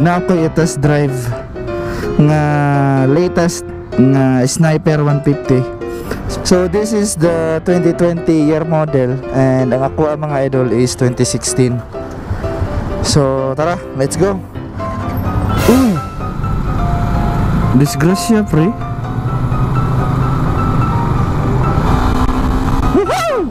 Na ako'y i-test drive nga latest nga Sniper 150. So this is the 2020 year model and ang ako mga idol is 2016. So tara, let's go. Uy! Disgrasya, pre. Woohoo!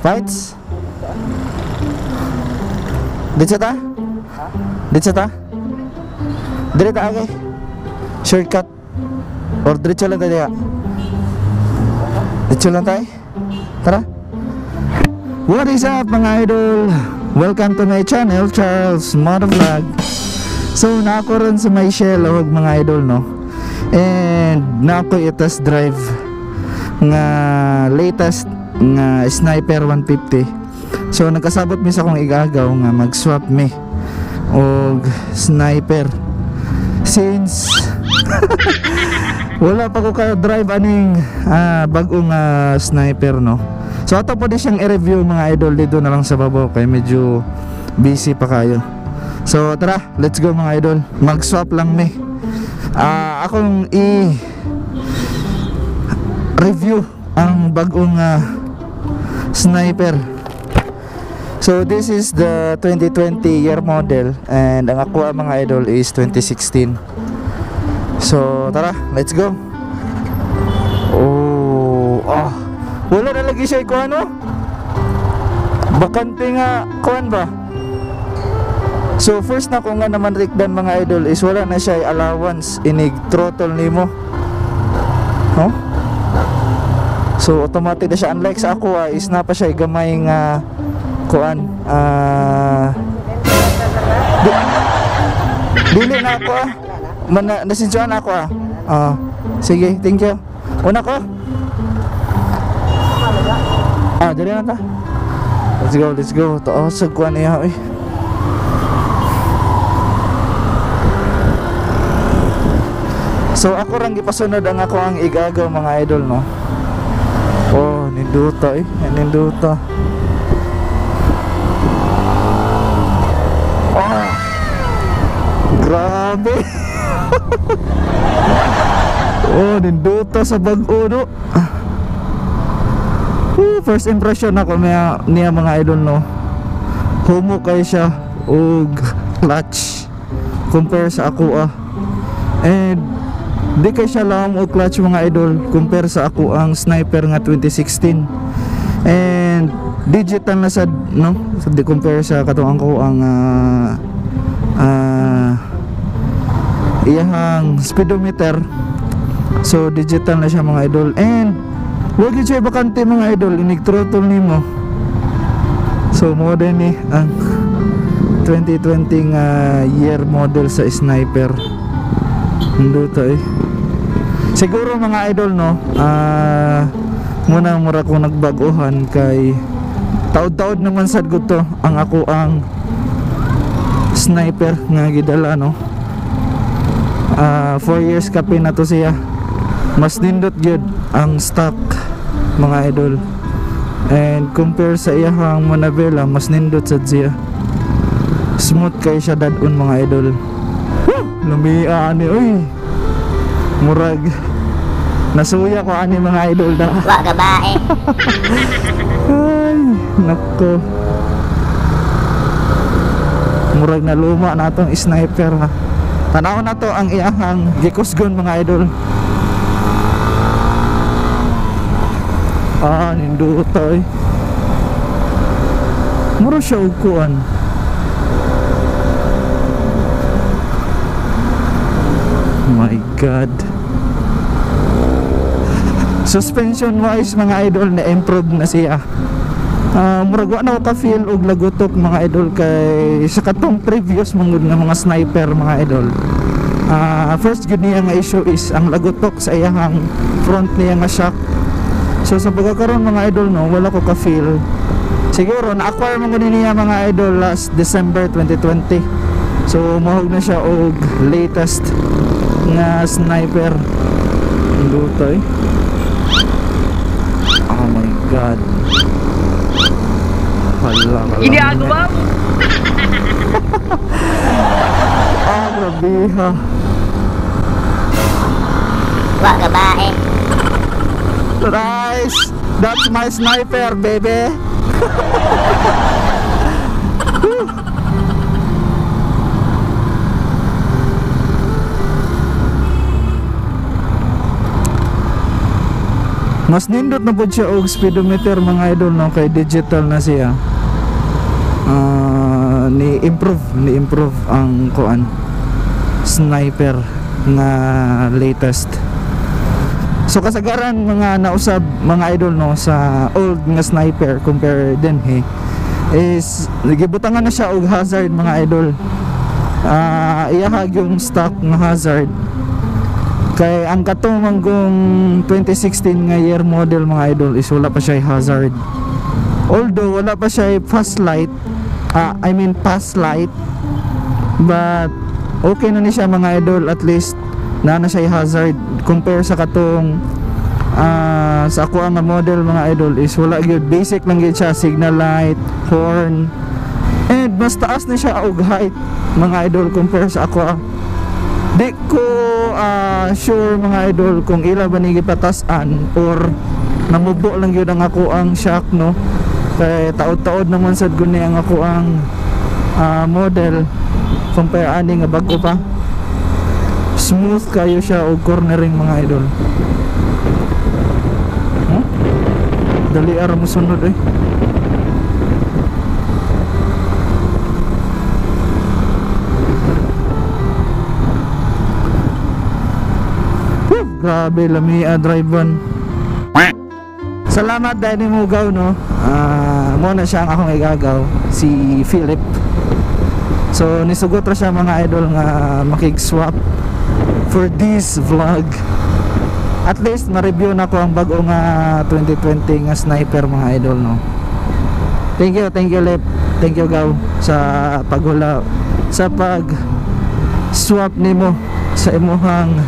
Fights? Dito ta? Dito ta? Dire ta, okay. Shortcut. Or diretso lang tayo. Diretso lang tayo. Tara. What is up, mga idol? Welcome to my channel, Charles Motovlog. So, na ako ron sa may Shell og mga idol, no? And na ako i-test drive nga latest nga Sniper 150. So nagkasabot mi sa akong igagaw nga mag-swap mi og sniper since wala pa ko ka-drive aning bagong sniper, no. So ato po di siyang i-review, mga idol, dito na lang sa babaw kay medyo busy pa kayo. So tara, let's go, mga idol. Mag-swap lang mi. Akong i-review ang bagong sniper. So this is the 2020 year model and ang ako mga idol is 2016. So tara, let's go. Oh, ah. Wala na lagi siya ikuan, no? Bakante nga kuan ba? So first na ko nga naman rikdan, mga idol, is wala na siya allowance inig throttle nimo. No? So automatic na siya, unlike sa ako is na pa siya gamay nga kuan, dili na ako nasinsuan ako sige, thank you. Una ko dili na ta. Let's go, let's go. Taas sa kuan niya, eh. So ako rang gipasunod ang ako ang igagaw, mga idol, no. Oh, ninduta eh, ninduta. Ah, grabe. Oh, ninduta sa bag-o, no. First impression ako niya, mga idol, no. Humo kay siya og clutch compare sa ako And di kay siya lang og clutch, mga idol, compare sa ako ang sniper nga 2016. And digital na sad, no. So, di compare sa katong ko ang iyahang speedometer. So digital na siya, mga idol. And wag gyud siya bakante, mga idol, inig throttle nimo. So mo din ni ang 2020 nga year model sa sniper. Nindot eh. Siguro, mga idol, no, muna mura ko nagbaguhan kay taod-taod naman sad ko to ang ako ang sniper nga gidala, no. 4 years kape na to siya. Mas nindot gyud ang stock, mga idol. And compare sa iyahang manabela, mas nindot sad siya. Smooth kay siya dadon, mga idol. Lumia ani, oy. Murag nasuya ko ani, mga idol, na. Wa ka ba eh. Ay, nako. Murag na luma na atong sniper, ha. Tanaw na to ang iyahang gikusgon, mga idol. Ah, ninduta eh. Mura siya og kuan. My God. Suspension wise, mga idol, na improve na siya. Murag wa na ko ka-feel og lagutok, mga idol, kay sa katong previous mangud nga mga sniper, mga idol. First gud niya nga issue is ang lagutok sa iyahang front niya nga shock. So sa pagkakaroon, mga idol, no, wala ko ka-feel. Siguro na-acquire mo gani niya, mga idol, last December 2020. So mahog na siya og latest nga Sniper. Lutoy. Oh my God. Hala, Ginagawa mo. Ah, grabe ha. Wa ka ba eh? Nice! That's my sniper, baby! Mas nindot na po siya og speedometer, mga idol, no, kay digital na siya. Ni improve ang kuan Sniper nga latest. So kasagaran mga nausab, mga idol, no, sa old nga Sniper compare din he is gibutangan na siya og hazard, mga idol. Iyahag yung stock nga hazard kay ang katong manggong 2016 nga year model, mga idol, is wala pa siya hazard. Although wala pa siya fast light, I mean pass light, but okay na ni siya, mga idol, at least na siya hazard compare sa katong sa ako ang model, mga idol, is wala gyud, basic lang gyud siya, signal light, horn, and mas taas na siya og height, mga idol, compare sa ako. Di ko sure, mga idol, kung ila ba ni gipatasan or namubo lang gyud ang ako ang shock, no, kay taod-taod naman sad guni ang ako ang model compare ani nga bag-o pa. Smooth kayo siya og cornering, mga idol. Huh? Dali ara mo sunod eh. Woo, grabe lami drive one. Salamat dahil ni Mugaw, no. Mo na siya ang akong igagaw, si Philip. So nisugot ra siya, mga idol, nga makig-swap for this vlog. At least ma-review na ko ang bago nga 2020 nga Sniper, mga idol, no. Thank you Lip. Thank you Gaw sa paghula, sa pag swap nimo sa imuhang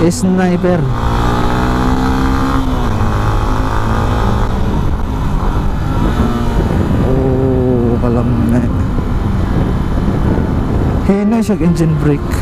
Sniper. Oh, kalamay. Hina siya engine brake.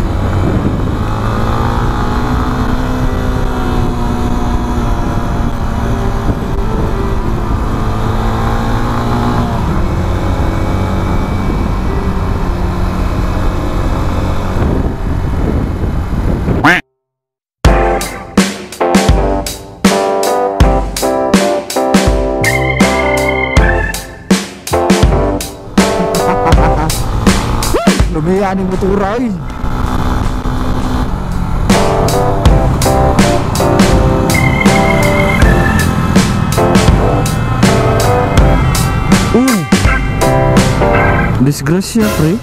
Lumiyan yung motora ay. Uy! Disgrasya, pre.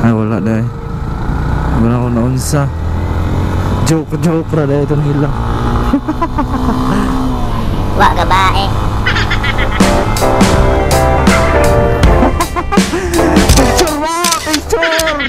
Ay, wala dahil. Wala ko naunsa. Joke, joke ra dahil ito nila. Wa ka ba eh? Picture mo! Picture!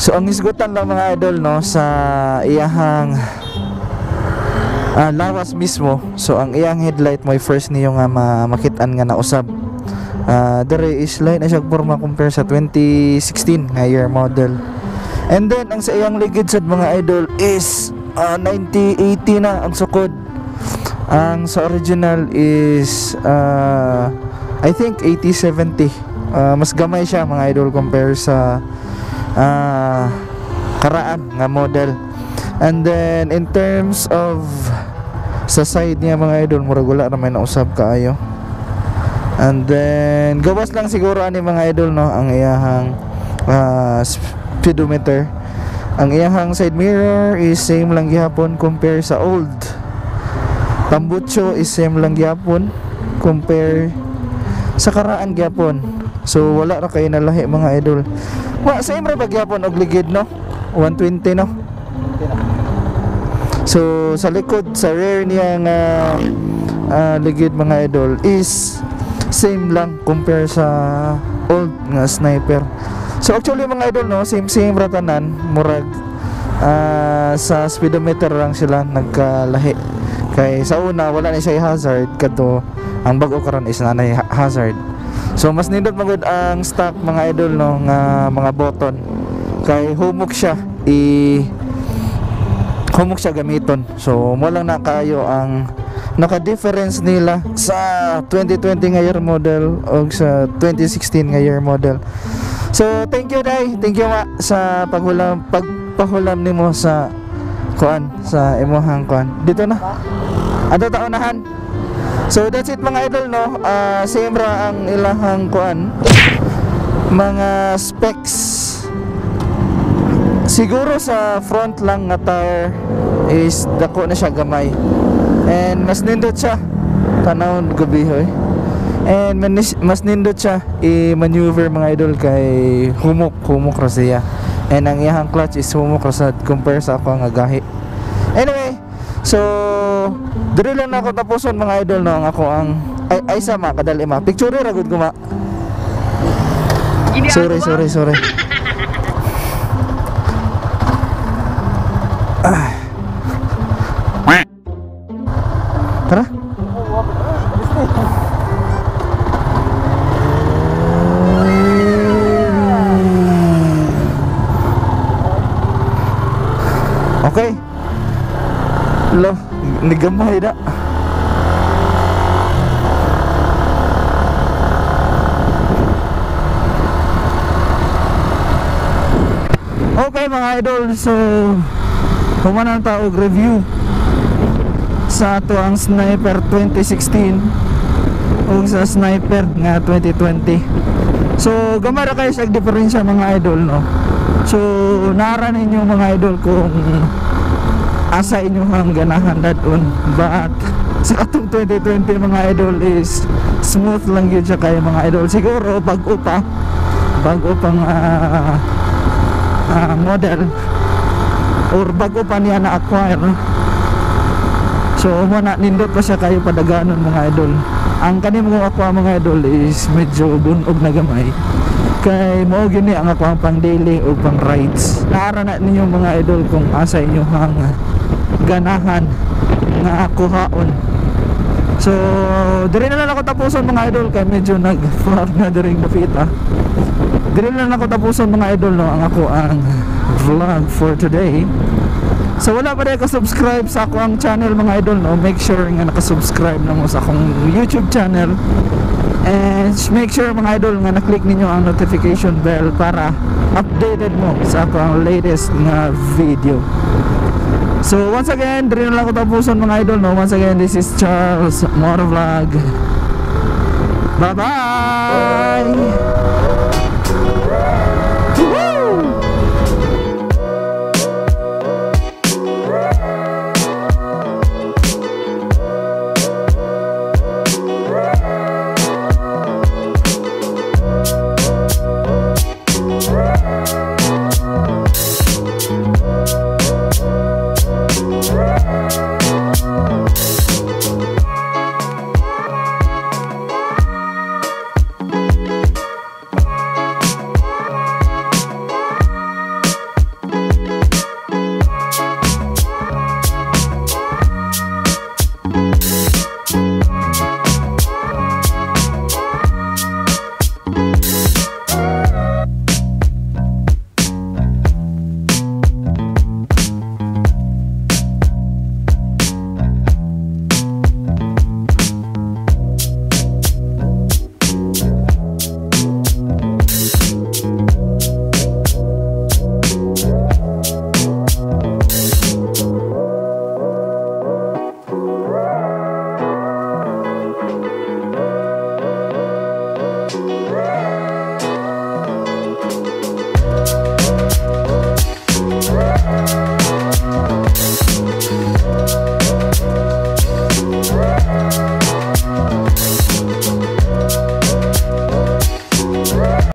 So ang hisgutan lang, mga idol, no, sa iyahang lawas mismo. So ang iyang headlight mo first niyo nga makitaan nga nausab. Dere is lahi na siya porma compare sa 2016 nga year model. And then ang sa iyang ligid sad, mga idol, is 9080 na ang sukod. Ang sa original is I think 8070. Mas gamay siya, mga idol, compare sa karaan nga model. And then in terms of sa side niya, mga idol, murag wala ra may nausab kaayo. And then gawas lang siguro ani, mga idol, no, ang iyahang speedometer. Ang iyahang side mirror is same lang gihapon compare sa old. Tambutso is same lang gihapon compare sa karaan gihapon. So wala ra kay nalahi, mga idol. Wa same ra ba gihapon og ligid, no? 120, no? So sa likod, sa rear niya nga ligid, mga idol, is same lang compare sa old nga Sniper. So actually, mga idol, no, same same ra tanan, murag sa speedometer lang sila nagkalahi. Kay sa una wala na siya hazard, kadto ang bag-o karon is naa nay hazard. So mas nindot magud ang stock, mga idol, no, nga mga button kay humok siya i humok siya gamiton. So mo lang na kayo ang naka-difference nila sa 2020 nga year model o sa 2016 nga year model. So thank you, day. Thank you, ma, sa paghulam, pagpahulam nimo sa kuan, sa imuhang kuan. Dito na. Ato ta unahan. So that's it, mga idol, no. Same ra ang ilahang kuan, mga specs. Siguro sa front lang nga tire is dako na siya gamay. And mas nindot siya. Tanawon gabi hoy. And mas nindot siya i-maneuver, mga idol, kay humok, humok ra siya. And ang iyahang clutch is humok ra sad compare sa ako nga gahi. Anyway, so diri lang na ako tapuson, mga idol, no, ang ako ang ay ay sama kadali ma. Picture ra gud ko, ma. Sorry, sorry, sorry. Ah. Tara. Okay. Lo, nigamay na. Okay, mga idol, so human ta og review sa ato ang Sniper 2016 ug sa Sniper nga 2020. So gamay ra kayo sa diferensya, mga idol, no. So nara ninyo, mga idol, kung asa inyong ganahan dadon, but sa atong 2020, mga idol, is smooth lang yun siya kayo, mga idol. Siguro bago pa, bago pang model or bago pa niya na-acquire, so mo na nindot pa siya kayo padaganon, mga idol. Ang kani mo ako, mga idol, is medyo bunog na gamay kay mao gyud ni ang ako ang pang daily o pang rides. Naara na ninyo, mga idol, kung asa inyo ang ganahan nga kuhaon. So diri na lang ako tapuson, mga idol, kay medyo nag far na diri dapita. Diri na lang ako tapuson, mga idol, no, ang ako ang vlog for today. So wala pa rin ka-subscribe sa ako ang channel, mga idol, no, make sure nga naka-subscribe na mo sa akong YouTube channel and make sure, mga idol, nga na-click ninyo ang notification bell para updated mo sa ako ang latest nga video. So once again, diri na lang ako tapuson, mga idol, no. Once again, this is Charles Motovlog. Bye bye.